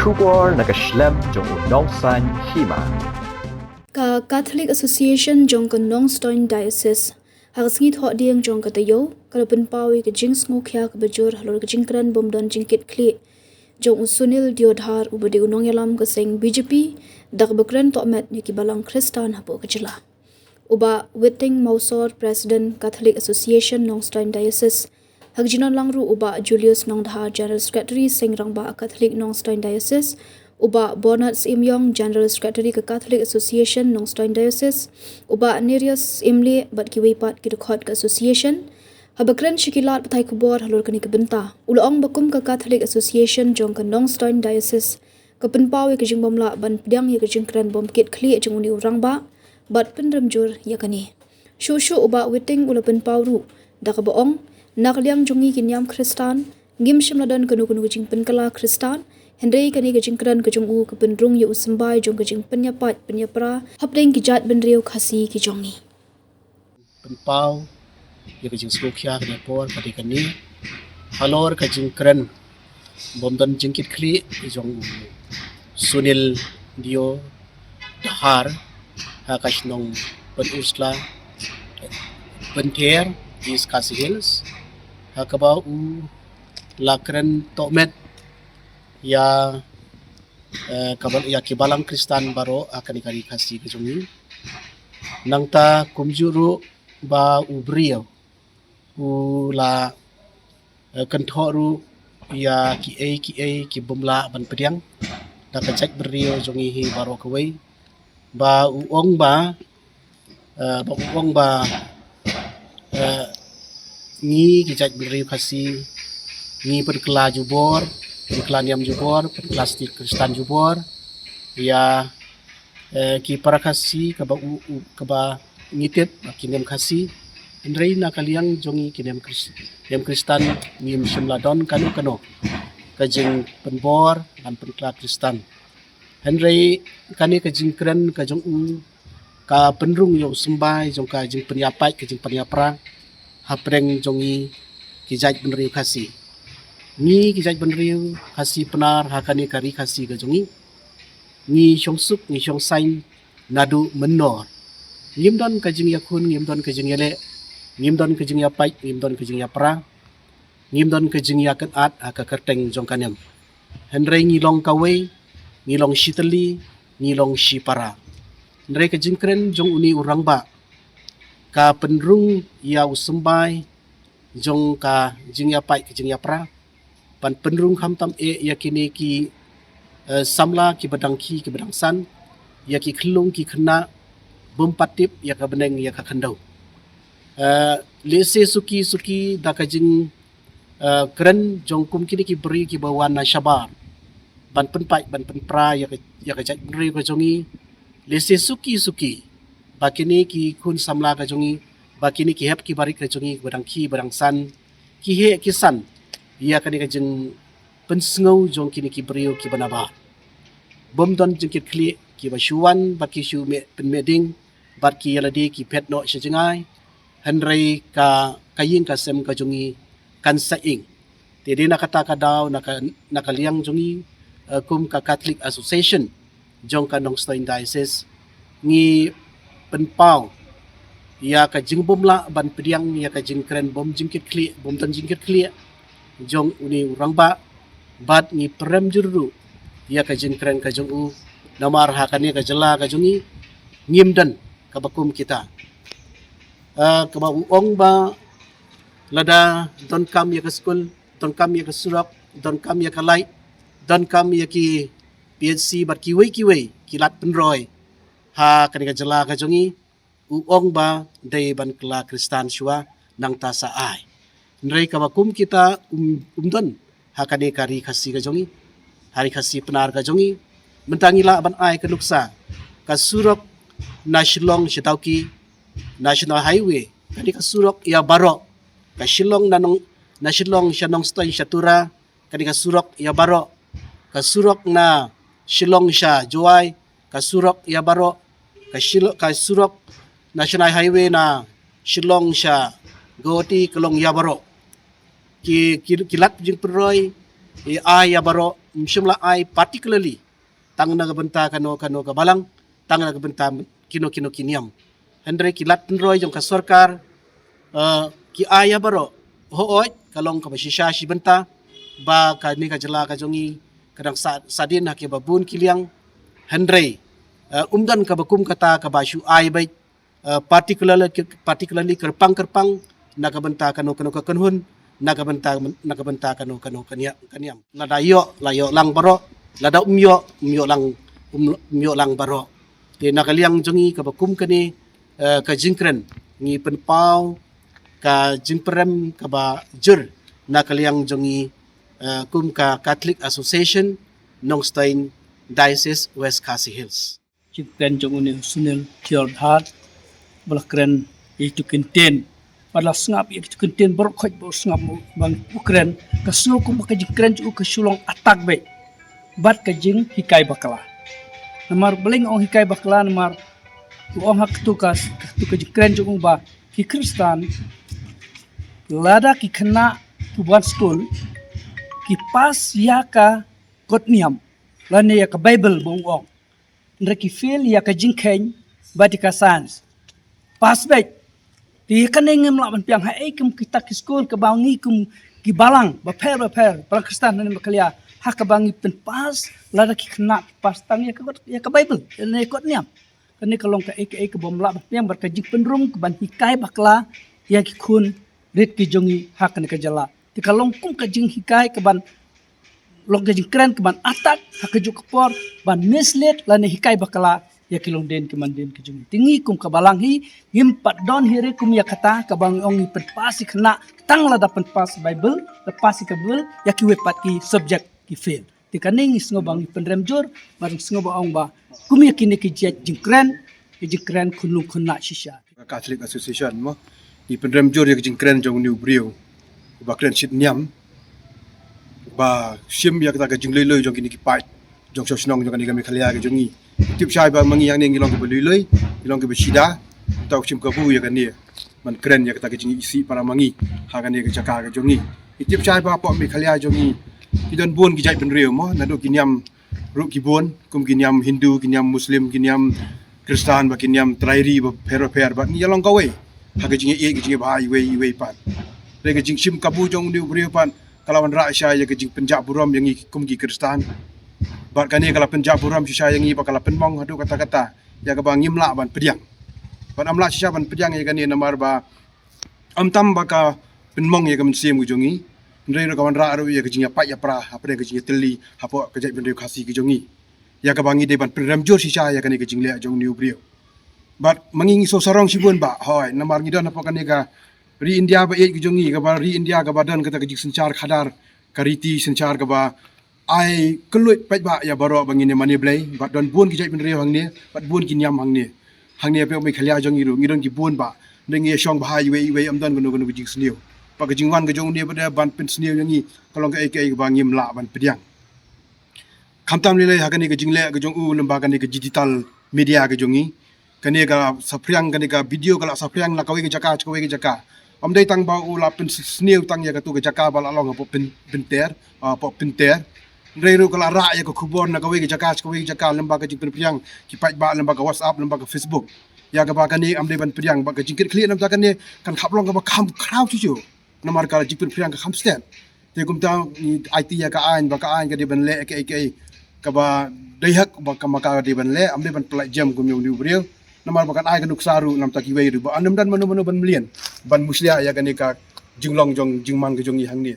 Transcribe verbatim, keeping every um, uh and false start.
Khubor na ka shlem jong u Nongsaiñ Hima. Ka Catholic Association jong ka Nongstoiñ Diocese ha ka sngi Thohdieng jong ka taïew ka la pynpaw ïa ka jingsngewkhia kaba jur halor ka jingkren bym don jingkitkhlieh jong u Sunil Deodhar uba dei u nongïalam ka seng B J P da kaba kren tohmet ïa ki balang Khristan hapoh ka jylla. U Bah Witting Mawsor, President, Catholic Association, Nongstoiñ Diocese. Ha ka jingdon lang ruh u Bah Julius Nongdhar, General Secretary, Seng Rangbah Catholic, Nongstoiñ Diocese. U Bah Bernard Syiemiong, General Secretary ka Catholic Association, Nongstoiñ Diocese. U Bah Nereus Syiemlieh bad kiwei pat ki dkhot ka association. Haba kren sha ki lad pathai khubor halor kane ka bynta, u la ong ba kum ka Catholic Association jong ka Nongstoiñ Diocese, ka pynpaw ïa ka jingbymlah ban pdiang ïa ka jingkren bym kit khlieh jong une u rangbah bad pynrem jur ïa kane. Shuh shuh u Bah Witting u la pynpaw ruh da kaba ong, na ka liang jong ngi ki niam Khristan, ngim shym la don kano kano ka jingpynkylla Khristan, hynrei kane ka jingkren ka jong u ka pynrung ïa u symbai jong ka jingpynïapait pynïapra hapdeng ki jaitbynriew Khasi ki jong ngi. Pynpaw ïa ka jingsngewkhia kane por ka dei kane halor ka jingkren bym don jingkitkhlieh jong u Sunil Deodhar ha ka shnong Pynursla, Pynthor, East Khasi Hills, ha kaba u la kren tohmet ïa, eh, kaba, ïa ki balang Khristan baroh ha kane ka ri Khasi ka jong ngi. Nangta kumjuh ruh ba u briew u la, eh, kynthoh ruh ïa kiei kiei ki bym lah ban pdiang da ka jaitbynriew jong ngi hi baroh kawei, ba u ong ba, eh, ba u ong ba, eh, ngi ki jaitbynriew Khasi ngi pynkylla jubor, pynkylla niam jubor, pynkylla stil Khristan jubor ïa, eh, ki para Khasi kaba u, u, kaba ngi tip ba ki niam Khasi. Hynrei na ka liang jong ngi ki niam Khris-, niam Khristan ngim shym la don kano kano ka jingpynbor ban pynkylla Khristan. Hynrei kane ka jingkren ka jong u ka pynrung ïa u symbai jong ka jingpynïapait ka jingpynïapra hapdeng jong ngi ki jaitbynriew Khasi. Ngi ki jaitbynriew Khasi Pnar ha kane ka ri Khasi ka jong ngi, ngi shong suk ngi shong saiñ naduh mynnor. Ngim don ka jingïakhun, ngim don ka jingïaleh, ngim don ka jingïapait, ngim don ka jingïapra, ngim don ka jingïakynad ha ka kyrteng jong ka niam. Hynrei ngi long kawei, ngi long shitylli, ngi long shipara. Hynrei ka jingkren jong une u rangbah ka pynrung ïa u symbai jong ka jingïapait ka jingïapra, ban pynrung khamtam eh ïa kine ki, eh, samla kiba dang khie kiba dang san, ïa ki khyllung ki khynnah, bym pat tip ïa ka bneng ïa ka khyndew. Eh, lehse suki suki da ka jing, eh, kren jong kum kine ki briew kiba wan na shabar ban pynpait ban pynpra ïa ka, ïa ka jaitbynriew ka jong ngi. Lehse suki suki ba kine ki khun samla ka jong ngi, ba kine ki hep ki barit ka jong ngi, ba dang khie ba dang san, ki heh ki san ïa kane ka jingpynsngew jong kine ki briew kiba nabar. Bym don jingkitkhlieh, kiba shu wan ba ki shu meh, pynmeh ding bad ki ïa lade ki phet noh sha jngai. Hynrei ka, ka ïing ka sem ka jong ngi kan sa ing. Te dei na kata ka daw, na ka, na ka liang jong ngi, eh, kum ka Catholic Association jong ka Nongstoiñ Diocese, ngi pynpaw ïa ka jingbymlah ban pdiang ïa ka jingkren bym jingkitkhlieh, bym don jingkitkhlieh jong une u rangbah, bad ngi pynrem jur ruh ïa ka jingkren ka jong u, namar ha kane ka jylla ka jong ngi ngim don kaba kum kita. Ah, kaba u ong ba lada donkam ïa ka skul, donkam ïa ka surok, donkam ïa ka light, donkam ïa ki P H C bad kiwei kiwei ki lad pynroi ha kane ka jylla ka jong ngi, u ong ba dei ban kylla Khristan shuwa, nangta sa ai. Hynrei kaba kum kita um, um don ha kane ka ri Khasi ka jong ngi, ha ri Khasi Pnar ka jong ngi. Mynta ngi lah ban ai ka nuksa, ka surok na Shillong sha Dawki, National Highway, kane ka surok ïa baroh. Ka Shillong na Nong, na Shillong sha Nongstoiñ sha Tura, kane ka surok ïa baroh. Ka surok na Shillong sha Jowai, ka surok ïa baroh. Ka Shillong, ka surok National Highway na Shillong sha Guwahati ka long ïa baroh. Ki, ki, ki lad jingpynroi, ïa, ïa baroh, ym shym la ai particularly tang na ka bynta kano kano ka balang, tang na ka bynta kino kino ki niam. Hynrei ki lad pynroi jong ka sorkar, eh, ki ai ïa baroh, hooid ka long kaba shisha shi bynta ba kane ka jylla ka jong ngi ka dang sa, sadien ha kiba bun ki liang. Hynrei, eh, um don kaba kum kata kaba shu ai beit, eh, particularly, particularly kyrpang kyrpang na ka bynta kano kano ka kynhun, na ka bynta, na ka bynta kano kano ka niam, ka niam. Lada ïoh la ïoh lang baroh, lada um ïoh um ïoh lang, um, um ïoh lang baroh. Te na ka liang jong ngi kaba kum kane, eh, ka jingkren, ngi pynpaw ka jingpyrem kaba jur na ka liang jong ngi, eh, kum ka Catholic Association Nongstoiñ, Diocese West Khasi Hills. Jingkren jong u ne u Sunil Thior Dhar ba la kren ïa kitu ki ktien. Bad la sngap ïa kitu ki ktien baroh, khoit ba u sngap, ba u kren, ka sngew kum ba ka jingkren jong u ka shu long attack beit bad ka jinghikai bakla. Namar balei nga ong hikai bakla? Namar u ong ha katu ka, katu ka jingkren jong u ba ki Khristan, lada ki khynnah ki wan skul, ki pass ïa ka kot niam lane ïa ka Baibl ba u ong, hynrei ki fail ïa ka jingkheiñ bad ïa ka science. Pass beit. Te ïa kane ngim lah ban pdiang. Haei kum kita ki skul kaba ngi kum ki balang bapher bapher, balang Khristan ne ba khlia, ha kaba ngi pynpass, lada ki khynnah ki pass tang ïa ka kot, ïa ka Baibl, ïa ka kot niam. Kane ka long kaei kaei kabym lah ban pdiang, bad ka jingpynrung kaban hikai bakla ïa ki khun rit ki jong ngi ha kane ka jylla. Te ka long kum ka jinghikai kaban, long ka jingkren kaban attack ha kajuh ka por ban mislead lane hikai bakla ïa ki longdien ki mandien ki jong ngi. Te ngi kum ka balang hi ngim pat don hi re kum ïa kata kaba ngi ong ngi pynpass ïa ki khynnah tang lada pynpass Baibl, la pass ïa ka Baibl, ïa kiwei pat ki subject ki fail. Te kane ngi sngew ba ngi pynrem jur, bad ngi sngew ba ong ba kum ïa kine ki jait jingkren, ki jingkren khunlung khynnah shisha. Catholic Association mo, ngi pynrem jur ïa ki jingkren jong une u briew ba kren shit niam, ba shim ïa kata ka jinglei lei jong kine ki paid jong shnong jong kane ka Meghalaya ka jong ngi. Tip shai ba ma ngi hangne ngi long kiba lei lei, ngi long kiba shida, tau shim kabu ïa kane ban kren ïa kata ka jingisih para ma ngi ha kane ka jaka ka jong ngi. Ngi tip shai ba hapoh Meghalaya jong ngi ki don bun ki jait bynriew mo, naduh ki niam ruh ki bun, kum ki niam Hindu, ki niam Muslim, ki niam Khristan, bad ki niam trai ri bapher bapher, bad ngi ïa long kawei ha ka jingïeit, ka jingïeit bha iwei iwei pat. Re ka jingshim kabu jong une u briew pat ka la wanrah shisha ïa ka jingpynjah burom ïa ngi kum ki Khristan. Bad kane ka la pynjah burom shisha ïa ngi, bad ka la pynmong haduh katta katta ïa kaba ngim lah ban pdiang. Bad ym lah shisha ban pdiang ïa kane namar ba ym tam ba ka pynmong ïa ka mynsiem ka jong ngi, hynrei ruh ka wanrah ruh ïa ka jingïapait ïapra hapdeng ka jingïatylli hapoh ka jaitbynriew Khasi ka jong ngi. Ïa kaba ngi dei ban pynrem jur shisha ïa kane ka jingleh jong une u briew. Bad ma ngi ngi sngewsarong shibun ba, hooid, namar ngi don hapoh kane ka ri India ba ïeit ka jong ngi, kaba ri India kaba don kata ka jingsynshar khadar, ka riti synshar kaba ai kylluid paidbah ïa baroh ba ngin ïa mane Blei, bad don bun ki jaitbynriew hangne, bad bun ki niam hangne. Hangne hapoh Meghalaya jong ngi ruh ngi don ki bun ba, hynrei ngi ïa shong bha iwei iwei, ym don kano kano ka jingsniew. Bad ka jingwan ka jong une ba dei ban pynsniew ïa ngi ka long kaei kaei kaba ngim lah ban pdiang. Khamtam lei lei ha kane ka jingleh ka jong u lyngba kane ka digital media ka jong ngi. Kane ka saphriang, kane ka video ka la saphriang na kawei ka jaka sha kawei ka jaka. Ym dei tang ba u la pynsniew tang ïa katu ka jaka ba la long hapoh Pyn-, Pynter, ah, hapoh Pynter. Hynrei ruh ka la rah ïa ka khubor na kawei ka jaka sha kawei ka jaka lyngba ka jingpynphriang ki paidbah, lyngba ka WhatsApp, lyngba ka Facebook. Ïa kaba kane ym dei ban pdiang, ba ka jingkitkhlieh namar kane kan kham long kaba kham khraw shuh shuh. Namar ka jingpynphriang ka kham stet. Te kumta ngi aiti ïa ka aiñ, ba ka aiñ ka dei ban leh kaei kaei kaba dei hak, ba ka, ma ka dei ban leh, ym dei ban pyllait jem kum ïa une u briew. Namar ba kan ai ka nuksa ruh na bynta kiwei ruh, ba ym don mano mano ban mlien, ban mushlia ïa kane ka jinglong jong, jingman ka jong ngi hangne.